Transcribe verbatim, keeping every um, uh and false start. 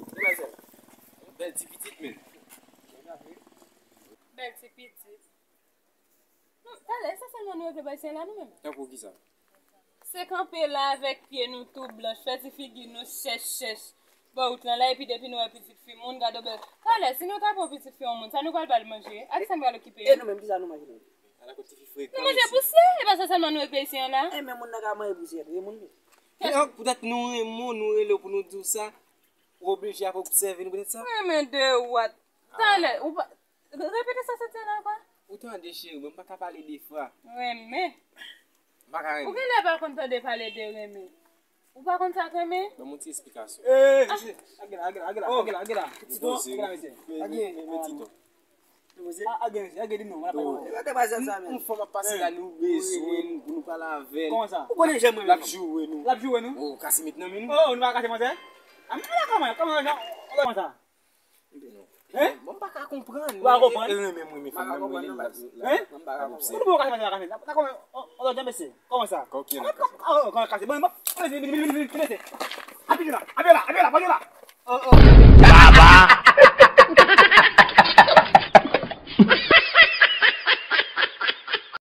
Demwazèl. Bèl ti pitit, men. Bèl ti pitit. Non, talè, e sa sèlman nou regle bay syen la, nou menm? Tankou kisa? Se kanpe la avèk pye nou tou blanch, fè ti figi nou chèch chèch bò wout lan la, epi depi nou wè pitit fi moun, gade w bèl. Talè, si nou ta pran pitit fi yon moun, sa nou pral ba l manje? A kisa n pral okipe? E nou menm, kisa nou manje nou? Ala kot ti fi frekan. Nou manje pousyè, e pa sa sèlman nou regle isi an la. E men moun nan ka manje pousyè tou, e moun li. Men, poutèt nou renmen w, nou rele w pou nou di w sa, ou oblije ap obsève nou poutèt sa. Renmen de wat. Talè, ou pa, repete sa w sot di an la ankò. Ou tande, cheri, mwen m pa ka pale de fra. Renmen. M pa ka renmen. Ou genlè pa konn tande pale de renmen. Ou pa konn sa k renmen? Ban m yon ti esplikasyon. Ee, mesye, a gen la, a gen la, a gen la, a gen la, a gen la. Ti ton, a gen la, mesye. A gen, men, men ti ton. A, a gen, mesye, a gen, di m non, w ap pale. Yon fanm ap pase la, nou bezwen l pou nou pale avè l. Kòman sa? Ou konnen jan mwen renmen fanm. L ap joure nou. L ap joure nou? Oh, kase met nan men nou. Oh, nou pa kase manzè? A, men la, kòman, kòman, kòman sa? Hein? Bon, m pa ka konprann. Ou pa konprann? Renmen mwen, men fanm nan mwen, li m pa ka konprann. Hein? Kote pou w ka fè sa, ka fè sa? Kòman, on lòt jan, mesye? Kòman sa? Kòkye nan kase. Oh, oh, kòman kase? Bon, bon, mesye, mesye, mesye, mesye. Apiye la, apiye la, apiye la, apiye la. Oh, oh.